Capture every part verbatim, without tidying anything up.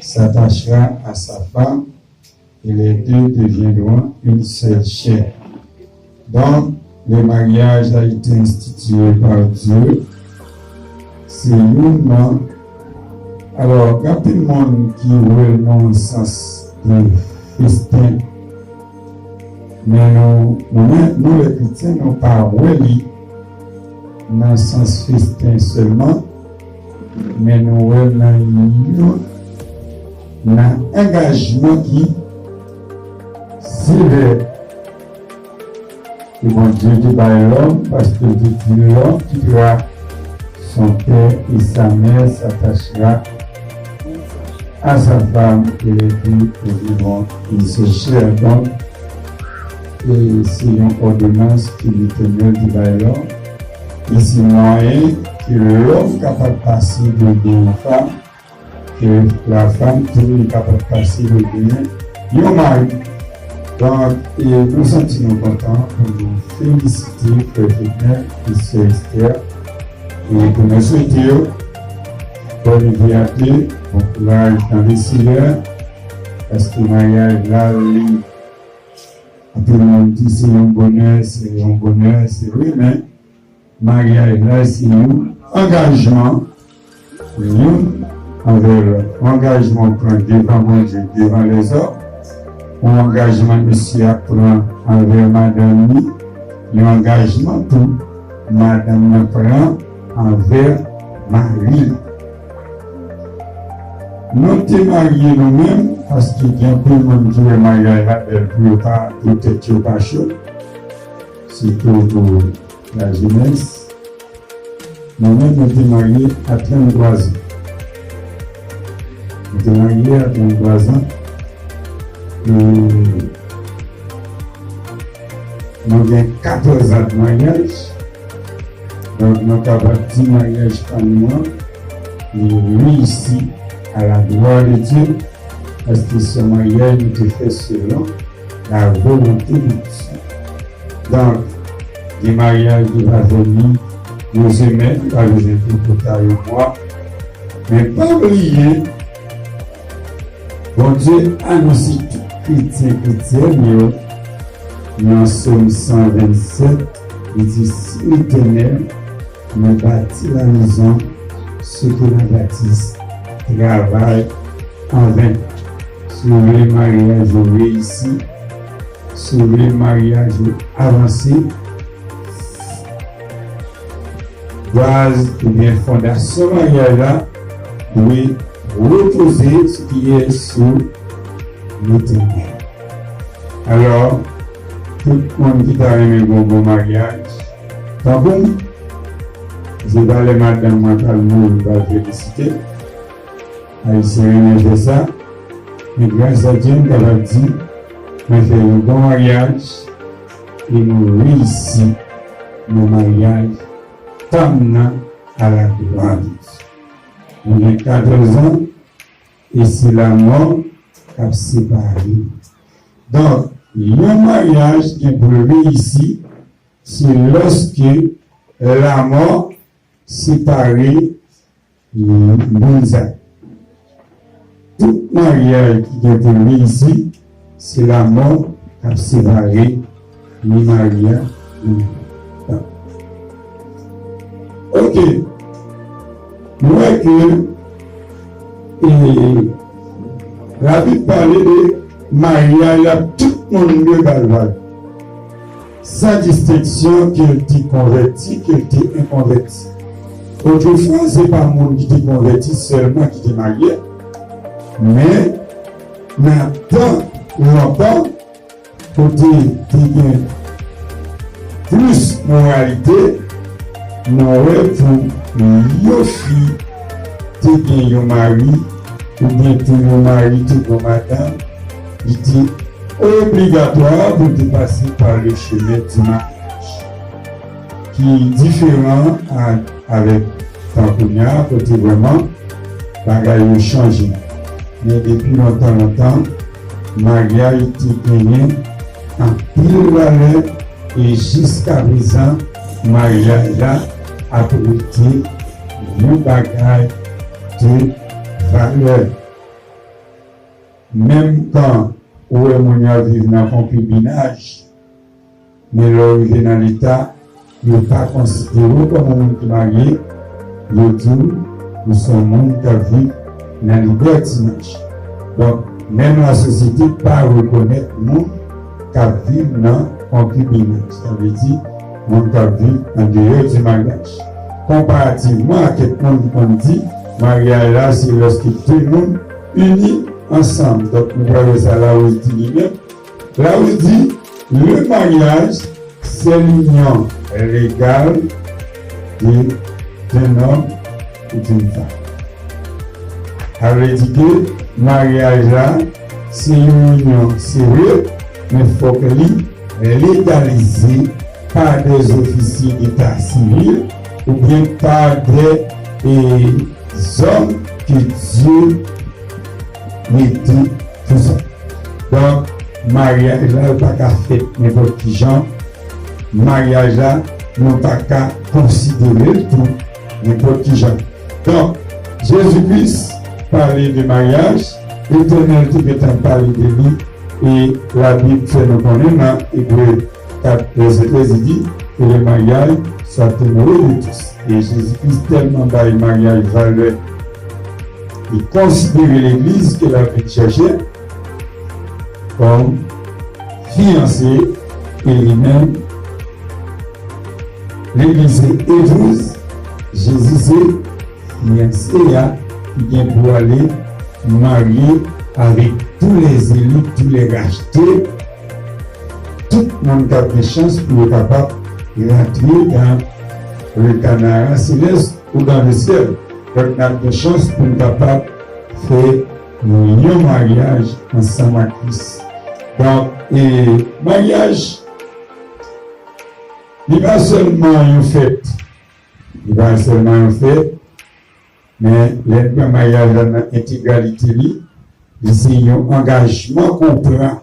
s'attachera à sa femme, et les deux deviendront une seule chair. Donc, le mariage a été institué par Dieu. Se youn nan. Alò, gen anpil moun ki wè l nan sans de festen. Men nou, nou menm, nou lè kretyen, nou pa wè li nan sans festen sèlman, men nou wè l nan youn nan angajman ki sevè ke Bondye te bay lòm, paske li te di, l'homme quittera son père et sa mère s'attachera à sa femme et les deux deviendront une seule chair. Donk, e se yon òdonans ke Letènèl te bay lòm. E se mwayen ke lòm kapab pase de byen yon fanm, ke la fanm tou li kapab pase de byen yon mari. Donk, e nou santi nou kontan pou nou felisite frè Fednel e sè Esther. E pou nou swete yo bòn vi a de, bon kouraj nan le Seyè, paske maryaj la, li, anpil moun di se yon bonè, se yon bonè, se vre, men maryaj la, se yon angajman, youn anvè lòt. Yon angajman w pran devan Bondye, devan lèzòm, yon angajman mesye a pran anvè madanm li, yon angajman tou madanm nan pran anvè mari l. Nou te marye nou menm, paske gen anpil moun ki wè maryaj la bèl pou yo pa, poutèt yo pa cho, sitou pou lajenès. Mwen menm, mwen te marye a tranntwa zan. Mwen te marye a tranntwa zan. E nou gen katòz an de maryaj. Donk, nou kapab di maryaj pa nou an, li reyisi à la gloire de Dieu, paske se yon maryaj nou te fè selon la volonté de Dieu. Donk, gen maryaj ki pa fè ni yon semèn, pa bezwen tripotay yon mwa. Men pa bliye, Bondye anonse tout kretyen, kretyèn yo, nan Sòm san vennsèt, li di, si Letènèl m'a bâti la maison, ceux qui la bâtissent travaillent en vain. Si w vle maryaj ou reyisi, si w vle maryaj ou avanse, baz oubyen fondasyon maryaj la dwe repoze sou kiyès? Sou Letènèl. Alò, tout moun ki ta renmen gen yon bon maryaj, tankou m, se pa lè madanm mwen pral mouri, m pral felisite. Ayisyen renmen fè sa. Men gras a Dye, m kapab di, mwen fè yon bon maryaj e nou reyisi nan maryaj pa m nan, à la gloire de Dieu. Nou gen katòz an e se lanmò k ap separe. Donk, yon maryaj gen pou l reyisi, se lòske lanmò separe moun sa. Tout maryaj ki gen pou l reyisi, se lanmò k ap separe ni mari a ni madanm. Ok. Nou wè ke, e, Labib pale de maryaj la, tout moun dwe ba l valè. San distenksyon ke l te konvèti, ke l te enkonvèti. Otrefwa, se pa moun ki te konvèti sèlman ki te marye, men nan tan lontan, kote te gen plis moralite, nou wè pou yon fi te gen yon mari, oubyen pou yon mari te gen yon madanm, li te obligatwa pou l te pase pa le chemen di maryaj, ki diferan a, avèk tan kounye a, kote vrèman bagay yo chanje. Men depi lontan, lontan, maryaj te genyen anpil valè, e jiskaprezan, maryaj la ap rete yon bagay de valè. Menm kan ou wè moun yo ap viv nan konkibinaj, men lè w rive nan leta, yo pa konsidere w kòm yon moun ki marye, yo di w ou se yon moun k ap viv nan libètinaj. Donk, menm lasosyete pa rekonèt moun k ap viv nan konkibinaj, sa vle di moun k ap viv andeyò di maryaj. Konparativman a kèk moun ki konn di maryaj la se lèske de moun ini ansanm. Donk, nou pral wè sa Larousse di li menm. Larousse di, le mariage, c'est l'union légale de d'un homme et d'une femme. Sa vle di ke maryaj la, se yon inyon, se vre, men fòk li legalize pa des officiers d'état civil oubyen pa des, eh, hommes que Dieu mete pou sa. Donk, maryaj la, yo pa ka fèt nenpòt ki jan. Maryaj la, nou pa ka konsidere l tou nenpòt ki jan. Donk, Jezi Kris pale de maryaj, Letènèl te gentan pale de li, e Labib fè nou konnen nan Ebre kat vèsè trèz, li di, que le mariage soit honoré de tous. E Jezi Kris tèlman bay maryaj valè, li konsidere legliz ke l ap vin chèche kòm fiyanse, e li menm, legliz se epouz, Jezi se fiyanse a ki gen pou ale marye avec tous les élus, tous les rachetés, tout moun k ap gen chans pou yo kapab rantre dans le canara céleste ou dans le ciel. Donk, n ap gen chans pou n kapab fè yon maryaj ansanm ak Kris. Donk, e maryaj, li pa sèlman yon fèt. Li pa sèlman yon fèt, men lè n pran maryaj la nan entegralite li, li se yon angajman ke w pran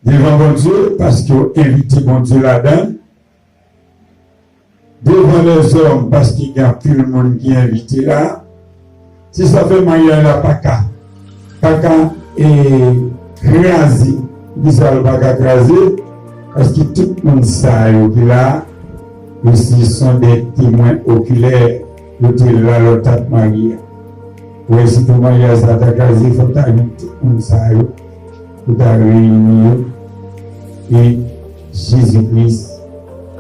devan Bondye, paske w envite Bondye ladan l, devan lèzòm, paske gen anpil moun ki envite la. Se sa fè maryaj la pa ka, pa ka, e, kraze. Poukisa l pa ka kraze? Paske tout moun sa yo ki la, yo se sont des témoins oculaires, yo te la lè w t ap marye a. Ou wè, si pou maryaj sa ta kraze, fòk ta jwenn tout moun sa yo pou ta reyini yo. E Jezi Kris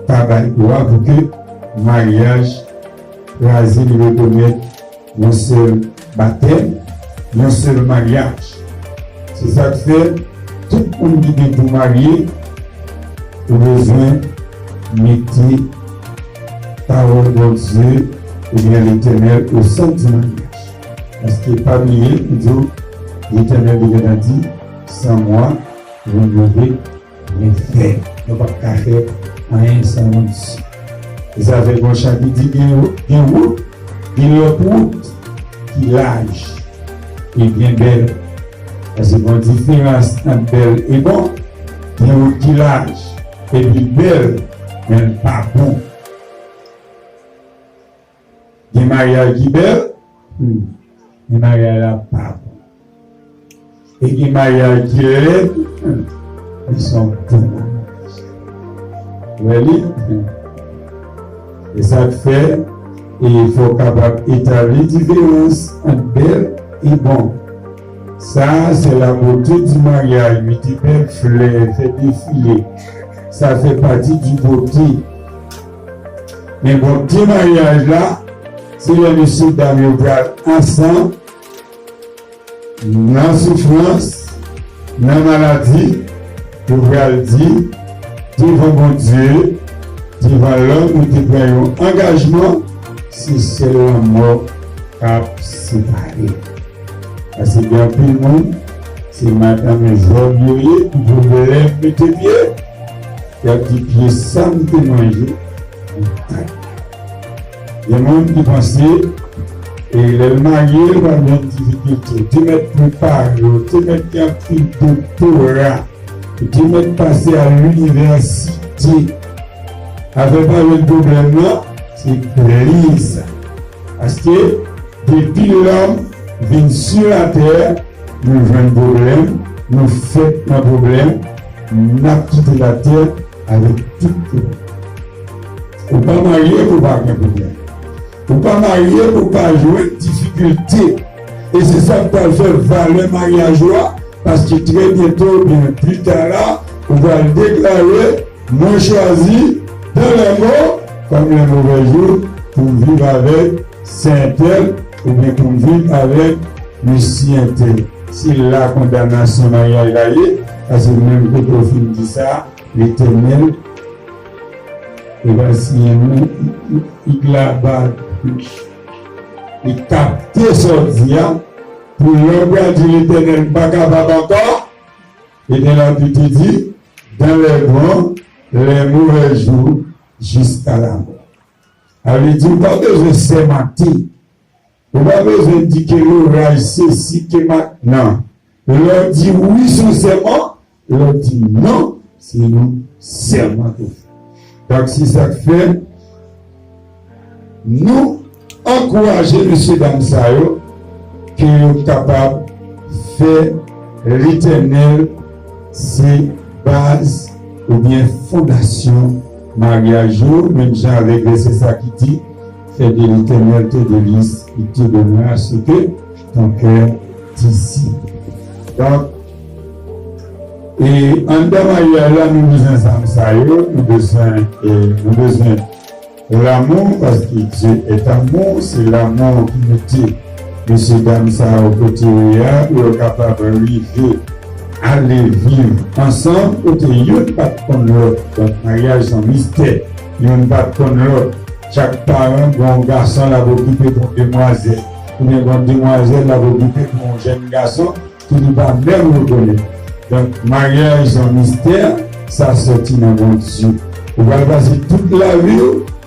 pa bay dwa pou ke maryaj kraze, li rekonèt yon sèl batèm, yon sèl maryaj. Se sa k fè, tout moun ki gen pou marye, ou bezwen mete pawòl Bondye oubyen Letènèl au centre du mariage. Paske pa bliye, m di w, Letènèl te gentan di, sans moi, vous ne pouvez rien faire. Nou p ap ka fè anyen san Bondye. E sa fè gon chan ki di, gen, gen wout, gen lòt wout ki laj e byen bèl. Paske gon diferans ant bèl e bon. Gen wout ki laj epi bèl, men l pa bon. Gen maryaj ki bèl, hmm, men maryaj la pa bon. E gen maryaj ki lèd, hmm, men se yon bon maryaj. Ou wè li? Hmm. E sa k fè, e fò w kapab etabli diferans ant bèl e bon. Ça, c'est la beauté du mariage. Mete bèl flè, fè defile. Sa fè pati di bote. Men bote maryaj la, se lè mesye dam yo pral ansanm, nan soufrans, nan maladi, yo pral di devan Bondye, devan lòm, yo te pran yon angajman, se sèl lanmò k ap separe. Paske gen anpil moun, se madanm e zòb yo ye, pou pwoblèm mete pye, y ap di, pye sa m te manje, m pa. Gen moun ki panse, e lè l marye, l pral jwenn difikilte. Ou te mèt prepare, ou te mèt gen anpil doktora, ou te mèt pase al linivèsite. Afè pa jwenn pwoblèm nan, se pye sa. Paske depi lòm vin sou latè, nou jwenn pwoblèm, nou fèt nan pwoblèm, n ap kite latè avèk tout pwoblèm. Ou pa marye pou w pa gen pwoblèm. Ou pa marye pou w pa jwenn difikilte. E se sa k pral fè valè maryaj ou a, paske trè byento, oubyen pli ta la, ou pral deklare, mwen chwazi dans les bons comme les mauvais jours pou m viv avèk sè entèl oubyen pou m viv avèk mesye entèl. Se la kondanasyon maryaj la ye, paske menm kote w fin di sa, Letènèl, e pa siyen non, li, li, li glaba, li kapte sa w di a, pou lè w pral di Letènèl m pa kapab ankò, Letènèl ap di, dans les bons, les mauvais jours, jusqu'à la mort. Sa vle di, ou pa bezwen sèmante. Ou pa bezwen di ke loraj sesi, ke ma-, non. Lè w di wi, se yon sèman. Lè w di non, se yon sèman tou. Donk, se sa k fè, nou ankouraje mesye dam sa yo ke yo kapab fè Letènèl se baz oubyen fondasyon maryaj yo, menm jan avèk vèsè sa ki di, fais de l'Éternel tes délices, il te donnera ce que ton cœur désire. Donk, e anndan maryaj la, nou bezwen zam sa yo, nou bezwen, e, nou bezwen lanmou, paske Dieu est amour, se lanmou ki mete mesye dam sa yo kote yo ye a, pou yo kapab rive ale viv ansanm, kote youn pa t konn lòt. Donk, maryaj se yon mistè, youn pa t konn lòt. Chak paran gen yon gason l ap okipe pou yon demwazèl, oubyen gen yon demwazèl l ap okipe pou yon jèn gason ki li pa menm rekonèt. Donk, maryaj se yon mistè, sa sòti nan Bondye. Ou pral pase tout lavi w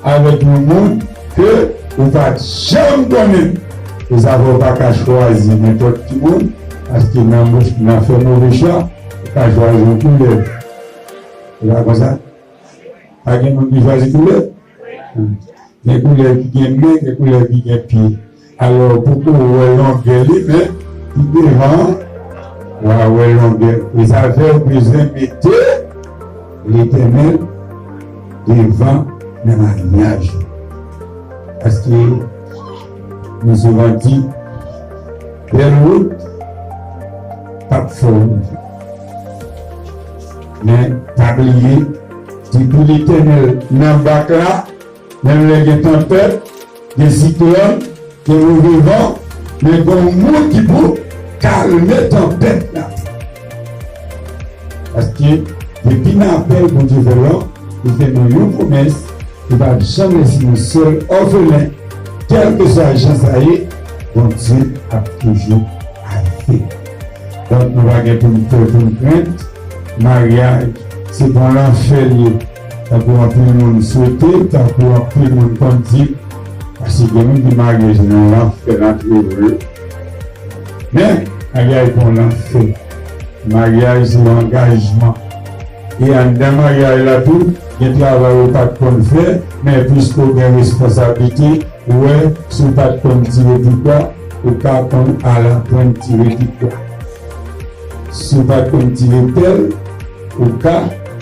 avèk yon moun ke ou pa t janm konnen. E sa fè w pa ka chwazi nenpòt ki moun, paske nan, nan fè move chwa, ou ka chwazi yon koulè. E pa konsa? Pa gen moun ki chwazi koulè? Gen koulè ki gen men, gen koulè ki gen pye. Alò, pou ke w wè longè li, men, pi devan, w a wè longè. E sa fè w bezwen mete Letènèl devan nan maryaj ou. Paske nou souvan di, bèl wout p ap fè w rive. Men, pa bliye, depi Letènèl nan bak la, menm lè gen tanpèt, gen siklòn, gen move van, men gen yon moun ki pou kalme tanpèt la. Paske depi nan apèl Bondye fè lòm, li fè nou yon pwomès, li p ap janm lèse nou sèl, òfelen, kèlkeswa jan sa ye, Bondye ap toujou avèk nou. Donk, nou pa gen pou n pè, pou n krent. Maryaj, se pa yon lanfè l ye. Tankou anpil moun swete, tankou anpil moun konn di, paske gen moun ki marye se yon lanfè nan trevle. Men, maryaj pa yon lanfè. Maryaj se yon angajman. E anndan maryaj la tou, gen travay ou pa t konn fè, men piske w gen responsablite, ou wè, si w pa t konn tire pikwa, ou ka konn al aprann tire pikwa. Si w pa t konn tire pèl, ou ka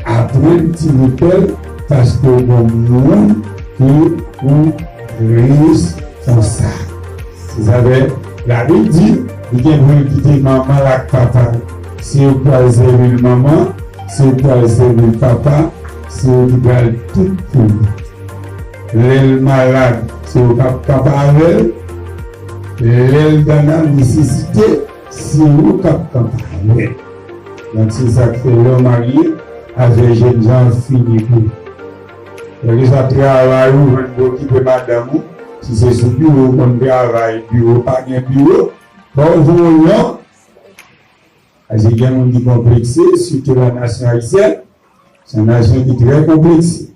aprann tire pèl, paske w gon moun ki pou responsab. Se sa fè Labib di, li gen pou l kite manman l ak papa l. Se yo k pral sèvi l manman, se yo k pral sèvi l papa, se yo ki pral tout pou li. Lè l malad, se yo k ap kanpe avè l. Lè l nan nesesite, se yo k ap kanpe avè l. Donk, se sa k fè lè w marye, afè jènjan an fini pou ou. Kèlkeswa travay ou jwenn pou okipe madanm ou, si se sou biwo ou konn travay, biwo pa gen biwo, fò w voye yon. Paske gen moun ki konplekse, sitou la nasyon ayisyèn, se yon nasyon ki trè konplekse.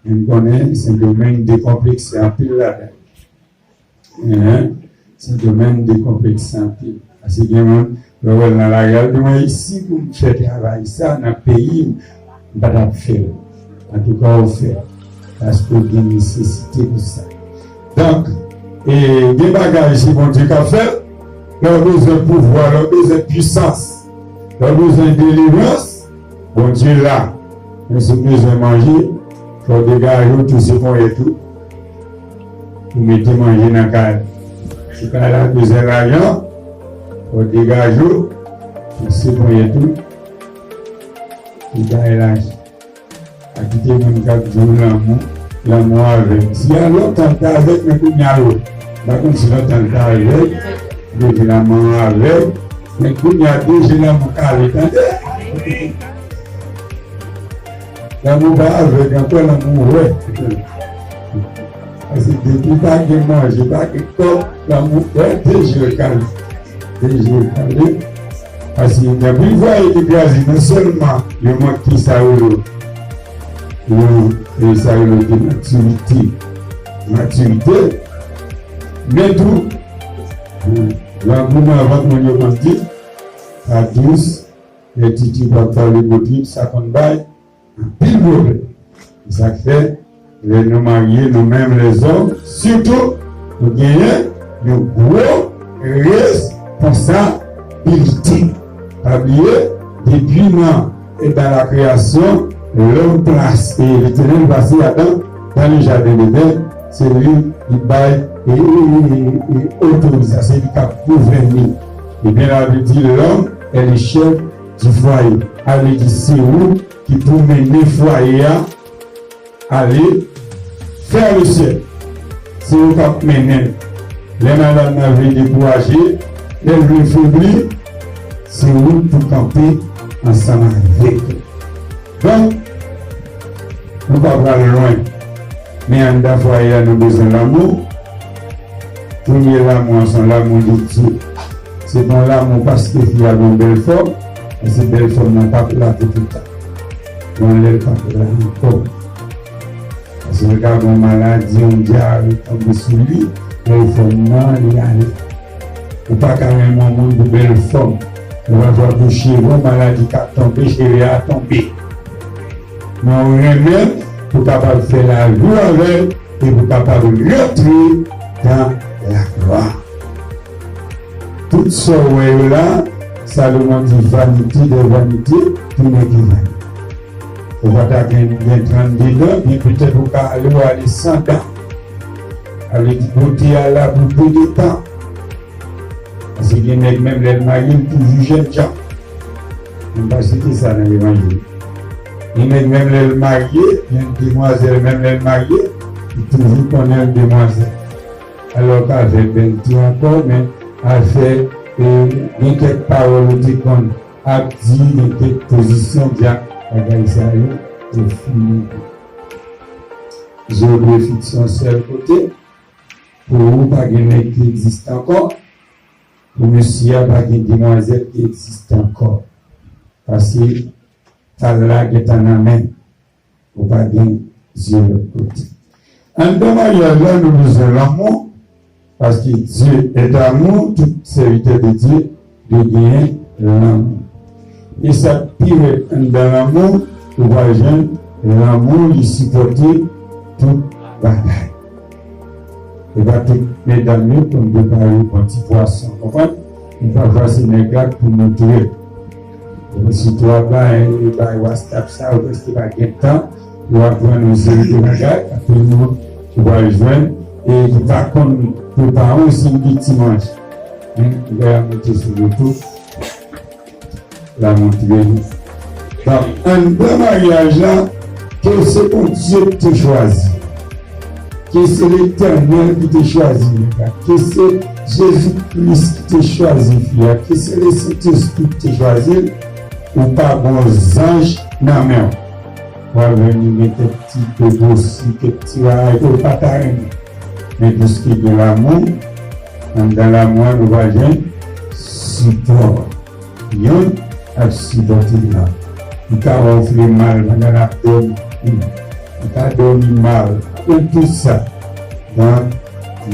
Men m konnen Sendomeng dekonplekse anpil ladan l. Hein? Sendomeng dekonplekse anpil. Paske gen moun, lè w wè l nan lari a, l di, mwen isi pou m fè travay sa nan peyi m, m pa t ap fè l. Antouka, ou fè l. Paske w gen nesesite pou sa. Donk, e, gen bagay, se Bondye k ap fè l. Lè w bezwen pouvwa, lè w bezwen pwisans, lè w bezwen delivrans, Bondye la. Men si w bezwen manje, fò w degaje w, twouve ponyèt ou, pou mete manje nan kay. Si kay la bezwen lajan, fò w degaje w, twouve ponyèt ou, pou bay lajan. Pa kite moun k ap di w lanmou, lanmou avèg. Si a lontan l te avèg, men kounye a l wè. M pa konn si lontan l te avèg, li vin lanmou avèg, men kounye a de je lanmou kale, tande? Lanmou pa avèg ankò, lanmou wè. Paske depi pa gen manje, pa gen kòb, lanmou wè, de je l kale. De je l kale. Paske gen anpil fwaye ki kraze, non sèlman yo manke sa yo, yo, e sa yo rele matirite, matirite, men tou, grangou nan vant moun yo konn di, pa dous, lè titi p ap pale bò trip, sa konn bay anpil pwoblèm. Se sa k fè, lè nou marye, nou menm lèzòm, sitou, nou genyen yon gwo responsabilite. Pa bliye, depi nan, e dans la création, l'homme place, e Letènèl plase Adan dans le jardin d'Éden, se li ki bay, e, e, e, e, e otorizasyon, se li k ap gouvène. Ebyen, la Bib di, l'homme est le chef du foyer. Ale di, se ou ki pou mennen fwaye a, ale fè le syèl. Se ou k ap mennen l. Lè madanm nan vle dekouraje, lè l vle febli, se ou pou kanpe ansanm avèk li. Donk, nou pa pral lwen, men anndan fwaye a, nou bezwen lanmou. Premye lanmou an, se yon lanmou de Dye. Se pa yon lanmou paske fi a gen yon bèl fòm, paske bèl fòm nan p ap la pou toutan. Yon lè l p ap la ankò. Paske l ka gen yon maladi, yon dyare tonbe sou li, bèl fòm nan, li ale. Ou pa ka renmen yon moun pou bèl fòm. Ou pa ka touche yon maladi k ap tonbe, cheve a tonbe. Men ou renmen l pou w kapab fè lavi w avè l e pou w kapab rantre nan laglwa. Tout sa w wè yo la, Salomon di, vanité des vanités, tout n'est que vanité. Ou pa ta gen, gen trannde dan, byen petèt ou ka ale, w ale san dan. Ale di bote a la pou pe de tan. Paske gen nèg menm lè l marye, l toujou jènjan. M pa site sa nan levanjil. Gen nèg menm lè l marye, gen demwazèl menm lè l marye, li toujou konnen l demwazèl. Alò k avèk bèlte ankò, men afè, e, gen kèk pawòl ou te konn ap di, gen kèk pozisyon, dyak, bagay sa yo, yo fini. Je w dwe fikse yon sèl kote. Pou ou, pa gen nèg ki egziste ankò. Pou mesye a, pa gen demwazèl ki egziste ankò. Paske tal la gentan nan men. Ou pa gen zye lòt kote. Anndan maryaj la, nou bezwen lanmou. Paske Dieu est amour, tout serviteur de Dieu dwe genyen lanmou. E sa k pi rèd anndan lanmou, ou pral jwenn lanmou li sipòte tout bagay. E pa tout medam yo konn prepare bon ti pwason, konprann? Men pafwa se nèg la k pou moutre. Sitou ap bay, bay WhatsApp sa, ou prèske pa gen tan pou aprann yon seri de bagay, apre nou, ou pral jwenn, e ki pa konn prepare yon seri de ti manje. Men, ou wè a monte sou YouTube, la montre nou. Donk, anndan maryaj la, ke se Bondye ki te chwazi, ke se Letènèl ki te chwazi nèg la, ke se Jezi Kris ki te chwazi fi a, ke se Lesentespri ki te chwazi l, ou pa gon zanj nan men w. W ap jwenn li gen kèk ti pegosi, kèk ti bagay ke w pa ta renmen. Men piske gen lanmou, anndan lanmou an, nou va jwenn sipò. Youn ap sipòte lòt. Li ka wè w fè mal pandan l ap dòmi. Li ka dòmi mal. Apre tout sa. Donk,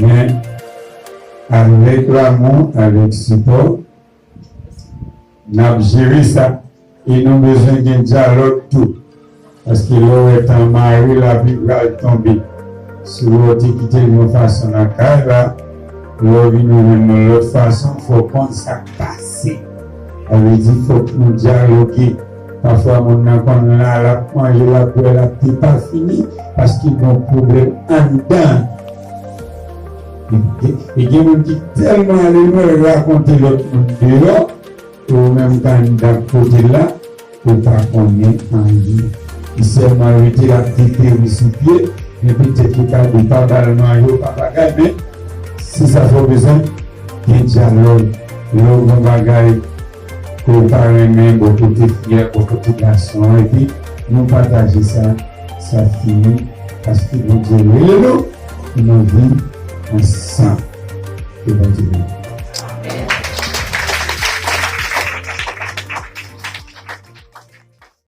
men, avèk lanmou, avèk sipò, n ap jere sa. E nou bezwen gen dyalòg tou. Paske lè w wè tan mare, lapli pral tonbe. Si w wè w te kite l yon fason nan kay la, Lè w vin jwenn mwen lòt fason, fò w konn sa k pase. Sa vle di fòk nou dyaloge. Pafwa moun nan konn la, l ap manje, l ap bwè, l ap te pa fini, paske gon pwoblèm anndan. E, e, e gen moun ki tèlman ale lwen, l rakonte lòt moun deyò, e ou menm k anndan kote la, ou pa konnen anyen. Li sèlman rete l ap deteri sou pye, men petèt li ka di pa ba l manje, ou pa bagay, men se sa fè w bezwen gen dyalòg. Lè w gen bagay ke w pa renmen bò kote fi a, bò kote gason an, epi nou pataje sa, sa fini, paske Bondye rele nou pou nou viv ansanm. Ke Bondye beni.